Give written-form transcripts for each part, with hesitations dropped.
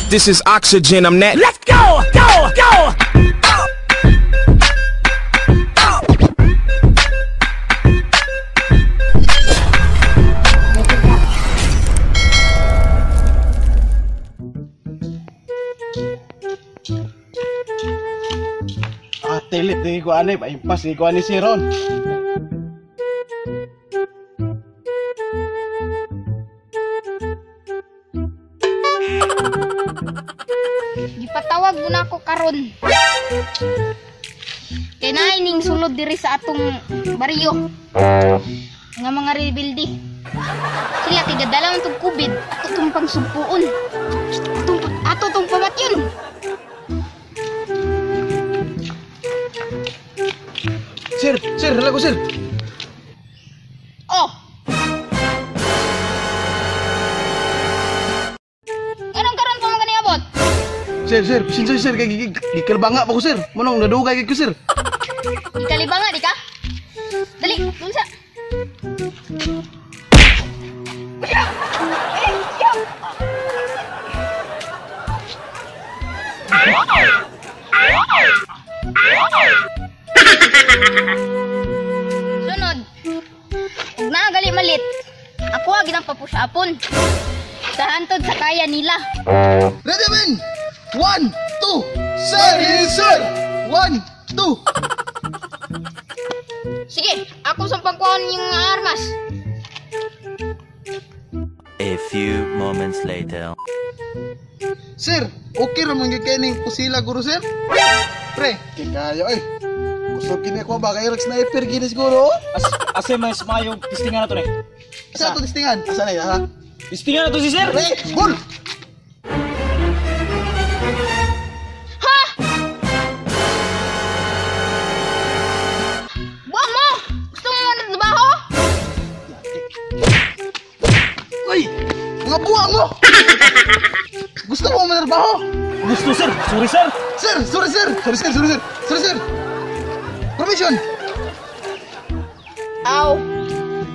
This is oxygen, I'm that. Let's go! Go! Go! Ate lip di ko ani, paimpas di ko ani si Ron. Gipatawag mo na ako karon. Kay naay ning sulod diri sa atong baryo. Nga mga rebelde. Sila kay gadala man tong COVID, ato tong pangsugpuon. Ato tong pamatyon. Sir, sir, hala ko sir. Oh. Anong karon pa man kani abot? Sir, sir, pasensya sir kay gikalbanga pa ko sir. Manong nadugay kay ko sir. Gikalibanga di ka? Dali, unsa? Sunod. Ug naa gali malit. Ako agi nang papush-apon. Sa hantod sa kaya nila. Ready men? 1, 2, sir, sir. 1, 2. Sige, ako sa pangkuhan yung armas. A few moments later. Sir, okay ra man gyud kay ning kusila guro sir? Pre, kay kayo eh. Kusog kini ako ba kay Rex sniper gini siguro? Asa mas maayong tistingan na to ni. Asa to tistingan? Asa na ha? Tistingan na to si sir. Pre, gol. Ha? Buang mo! Gusto mo man trabaho? Uy, mga buang mo. Gusto mo manarbaho? Gusto sir, sorry sir. Sir, sorry sir. Sorry sir, sorry sir. Sorry sir. Permission. Aw.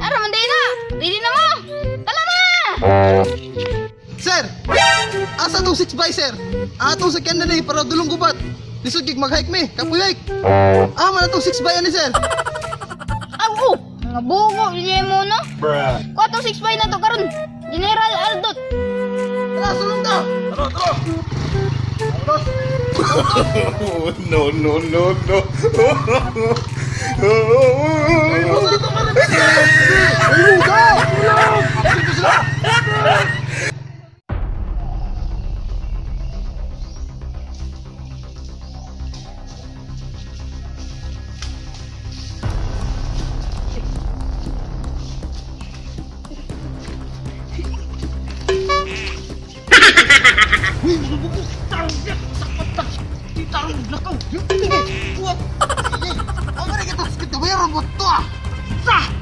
Ara man day na. Ready na mo. Tala na. Sir, asa tong 6 by sir? Atong sa kanya ni para dulong gubat. Lisod kig mag-hike mi, kapoy hike. Ah, man atong 6 by ani sir. Aw, oh. Mga bugo niya mo no. Bruh. Kuha tong 6 by na to karon. General Aldot. Tara, sulong ta. Tara, tara. No, no, no, no.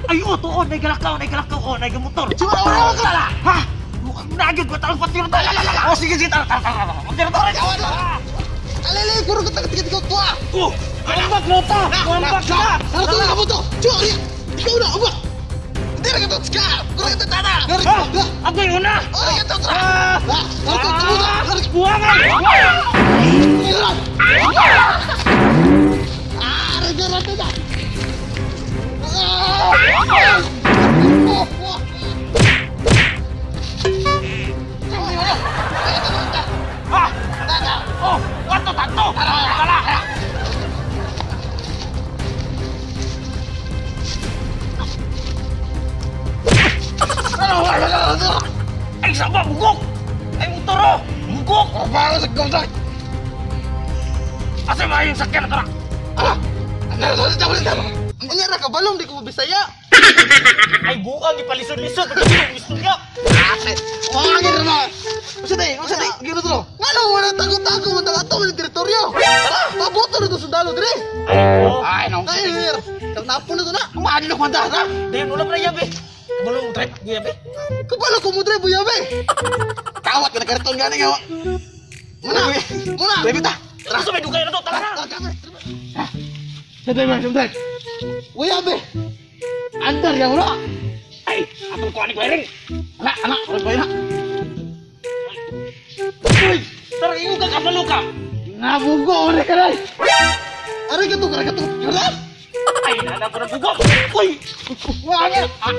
Ay, oh, tuon, nagkalakaw, oh, nagmotor. Ha? Nagid ko talong patiro ta. Oh, sige, sige, tara, tara, tara. Patiro ta. Alele, kuro ko tagat ko tuwa. Oh, ambak mo ta. Ambak na. Ano to na mo to? Chu, ikaw na, ambak. Hindi na ka to, ska. Kuro ka tata. Ako yung una. Ora ka to, tara. Ano to, tumuta. Buwangan. Ah, rega rega. Oh, wato tanto. Tara. Ay, sama bugok. Ay, motor oh. Bugok. Para sa kontak. Asa may yung sakyan tara. Ah. Unya ra ka balong di ko Bisaya. Ay buang ipalisod-lisod pag istorya. Wah, gid na. Unsa day? Unsa day? Gino to. Ngano wala tago-tago man ato man teritoryo. Tara, paboto na to sundalo dire. Ay, no. Ay, napon na to na. Umadlok man ta. Dayon ulam na yabe. Kabalo mo drive yabe. Kabalo ko mo drive yabe. Kawat ka na karton gani nga. Muna. Muna. Drive ta. Tara sa may dugay na to, tara na. Sa drive, sa drive. Uy, abe. Andar ya wala. Ay, atong kuha ni Kuwering. Ala, ala, kuha na. Uy. Tara ingon ka kabalo ka. Nabugo ore ka ray. Aray ka to, aray ka to. Ay, nana ko na bugo. Uy! Wah,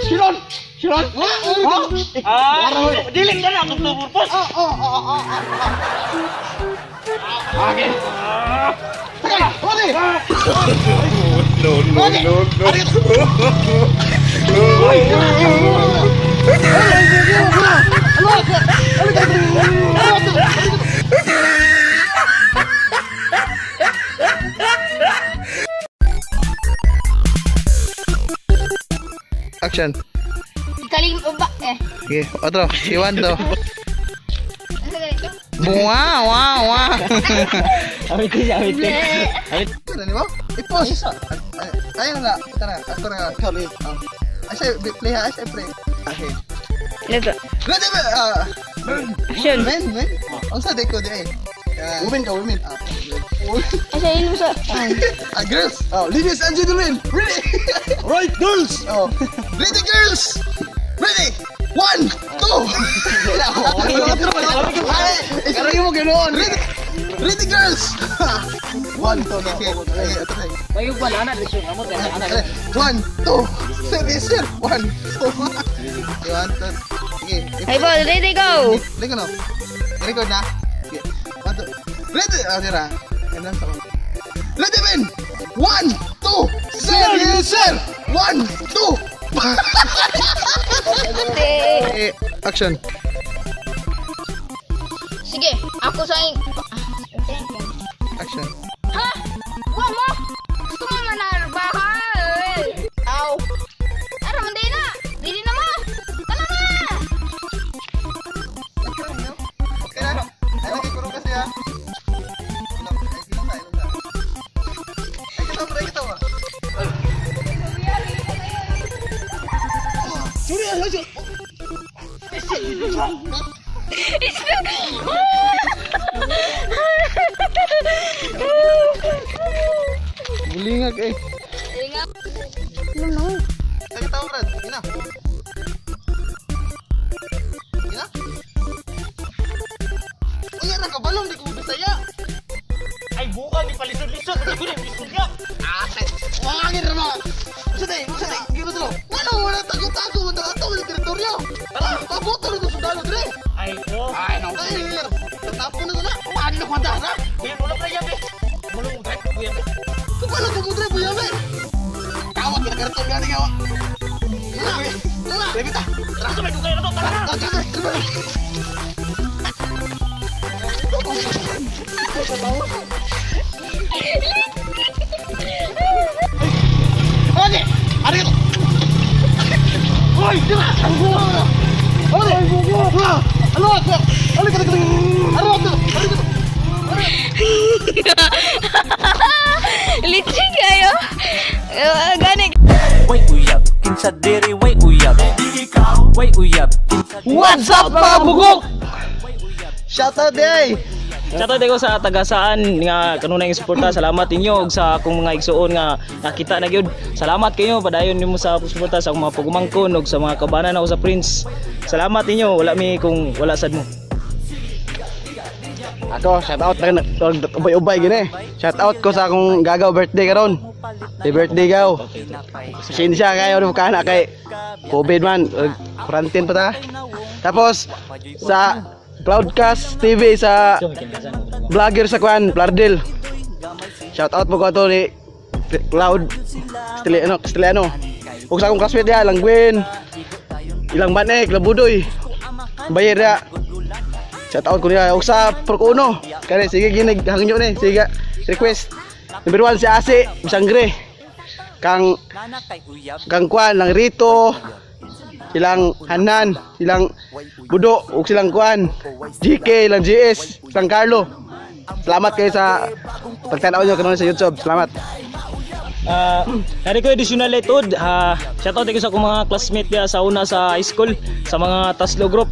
Siron! Siron! Ah, dili ka na akong purpose. Oh. Okay. Sakay! Ode! No, no, no, no. Action. Ikalim ba eh. Okay, otro. Si Juan to. Ano ganito? Wow, wow, wow. Awit siya, awit. Ano ni mo? I-pause. Ayun na. Tara, ato na. Ikaw, eh. Ay, say, play ha. Ay, say, play. Okay. Leto. Ready ba? Action. Men, men. Ang sa deko di eh. Women ka, women. Ay sa ilo sa. Girls. Oh, ladies and gentlemen, ready. Right, girls. Oh. Ready, girls. Ready. 1, 2. Ay, isaragin mo ganoon. Ready. Ready, girls. 1, 2, okay. Okay, ito na. Mayo ba na na mo ana. 1, 2, 3, sir. 1, 2. 1, 2. Sige. Ay ball, ready go. Ready ka no? Record na? Sige. 1, 2. Ready! Ah, tira. Ganun sa Ready, men! 1, 2, 3, sir! 1, 2! Eh, action. Sige, ako sa Action. Ha? Wa mo? Gusto mo manarbahal? Aw. Ara man din na. Dili na mo. Tara na. Okay na. Ay, nagkikuro kasi ah. Ay, kita, ay, kita. Ay, kita, pre, kita ba? Sorry, ay, sorry. Bulingag eh. Ano? Ay, kita, Brad. Ina. Ina? Uy, yan, nakabalong, di ko bisaya. Ay, buka ni palisod-lisod. Ay, gud lisod niya. Wangin ra ba? Usa day, gino to. Wala wala tago-tago man ato ni teritoryo. Paboto na to sundalo dre. Ay, ko. Ay, no. Ay, tatapon na to na. Wagi na kwanta na. Buyan wala pa yan eh. Wala mo drive buyan. Kung paano ko mo dre buya be. Kawat na karton gani gawa. Tara, tara. Dre ta. Tara sa may dugay na to, tara na. Tara, tara. Oke, arigato. Oi, Oke, halo, arigato, arigato, arigato. Litsi kayo. Gani. Way uyab, kinsa diri way uyab. Way uyab. What's up mga bugok? Shout out day. Shoutout ko sa tagasaan nga kanunay nga suporta. Salamat ninyo ug sa akong mga igsuon nga nakita na gyud. Salamat kayo padayon nimo sa suporta sa akong mga pagumangkon ug sa mga kabanan ako sa Prince. Salamat ninyo, wala mi kung wala sad mo. Ako, shout out na ubay-ubay gini. Shout out ko sa akong gagaw birthday karon. Happy birthday gaw. Pasensya kayo no kana kay COVID man, quarantine pa ta. Tapos sa Cloudcast TV sa vlogger sa kwan, Plardil. Shout out mo ko ato ni Cloud Stiliano, Stiliano. Ug sa akong classmate diha, Langwin. Ilang banek, Labudoy. Bayad diha. Shout out ko niya ug sa Procuno. Kani sige ginig hangyo ni, sige request. Number 1 si Ase, Sangre. Kang kang kwan lang Rito, silang Hanan, silang Budo, ug silang kwan, GK, silang GS, silang Carlo. Salamat kayo sa pagtanaw nyo kanon sa YouTube. Salamat. Nari ko additional letod. Shoutout ko sa akong mga classmate diha sa una sa high school, sa mga Taslo group,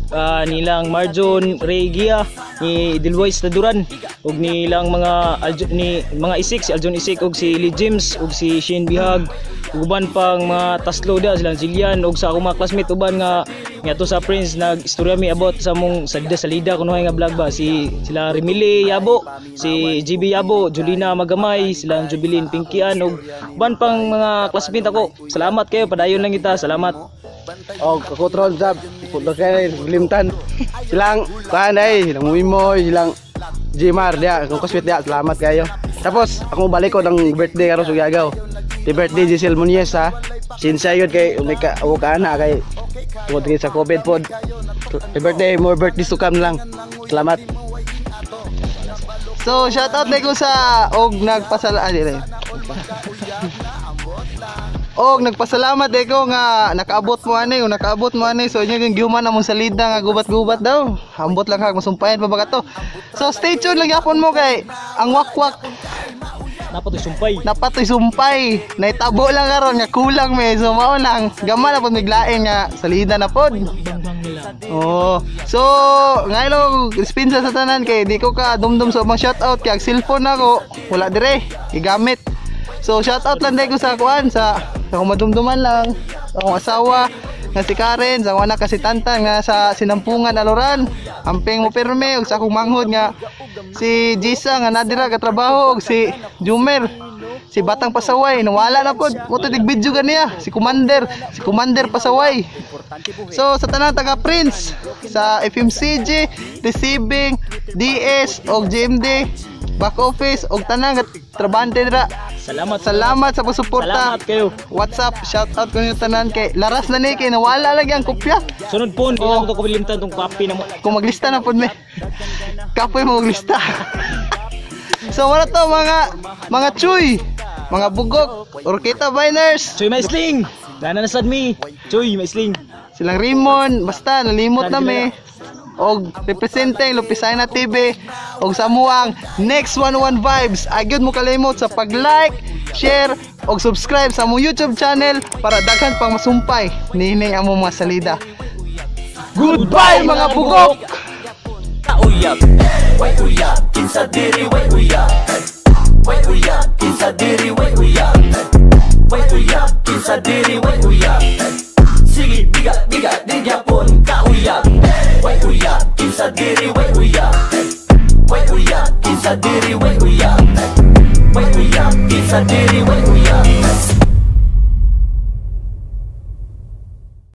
nilang Marjon Ray Gia, ni Dilboy Staduran, ug nilang mga Aljo, ni mga Isik, si Aljon Isik ug si Lee James ug si Shane Bihag Uban pang mga taslo dia, silang Jillian ug sa akong mga classmate uban nga nga sa Prince nag-istorya mi about sa mong salida salida kuno nga vlog ba, si sila Remile Yabo, si GB Yabo, Julina Magamay, silang Jubilin Pinkian ug uban pang mga classmate ako. Salamat kayo, padayon lang kita. Salamat. Oh, ako tron sab, puto kay limtan. Silang kuan ay, silang Mimoy, silang Jimar dia, akong classmate dia, salamat kayo. Tapos ako balik ko ng birthday karon sa Gagaw. Di birthday Giselle Muñez ha. Sinsya yun kay umay ka o ka na kay tungod kay sa COVID pod. Happy birthday, more birthdays to come lang. Salamat. So, shout out ko sa og nagpasala dire. Og nagpasalamat de ko nga nakaabot mo ani, o nakaabot mo ani. So inyo yung gihuman among salida nga gubat-gubat daw. Ambot lang kag masumpayan pa ba ka to. So stay tuned lang yapon mo kay ang wakwak Napatoy sumpay. Napatoy sumpay. Naitabo lang karon nga kulang me. So mao lang gama na pod miglain nga salida na pod. Bang nila. Oh. So, ngayon dispensa sa tanan kay di ko ka dumdum sa ubang shoutout kay ang cellphone nako wala dire gigamit. So, shoutout lang dai ko sa kuan sa akong madumduman lang, sa akong asawa nga si Karen, sa akong anak nga si Tantan nga sa Sinampungan Aloran. Amping mo pirme ug sa akong manghod nga si Jisa nga nadira katrabaho ug si Jumer, si Batang Pasaway nawala na pod mo to video ganiya si Commander Pasaway. So sa tanang taga Prince sa FMCG, receiving, DS og GMD, back office og tanang trabante dira. Salamat. Salamat sa pagsuporta. Salamat kayo. What's up? Shout out ko ninyo tanan kay laras na ni kay nawala lagi ang kopya. Sunod po, hindi na mo to kabilimtan tong kape na mo. Kung maglista na pod me. Kapoy mo maglista. So wala to mga chuy, mga bugok, Orketa Biners, Chuy may sling. Dana na sad mi. Chuy may sling. Silang Rimon, basta nalimot na me. Og representing Lupisayna TV og sa muang Next 11 Vibes. Agyod mo kalimot sa pag-like, share og subscribe sa among YouTube channel para daghan pang masumpay nining among mga salida. Goodbye mga bugok. Uyab, way uyab, kinsa diri way uyab. Way uyab, kinsa diri way uyab. Way uyab, kinsa diri way uyab. Sige, biga, biga, di gyapon ka uyab. Way uyab, kinsa diri way uyab. Way uyab, kinsa diri way uyab. Way uyab, kinsa diri.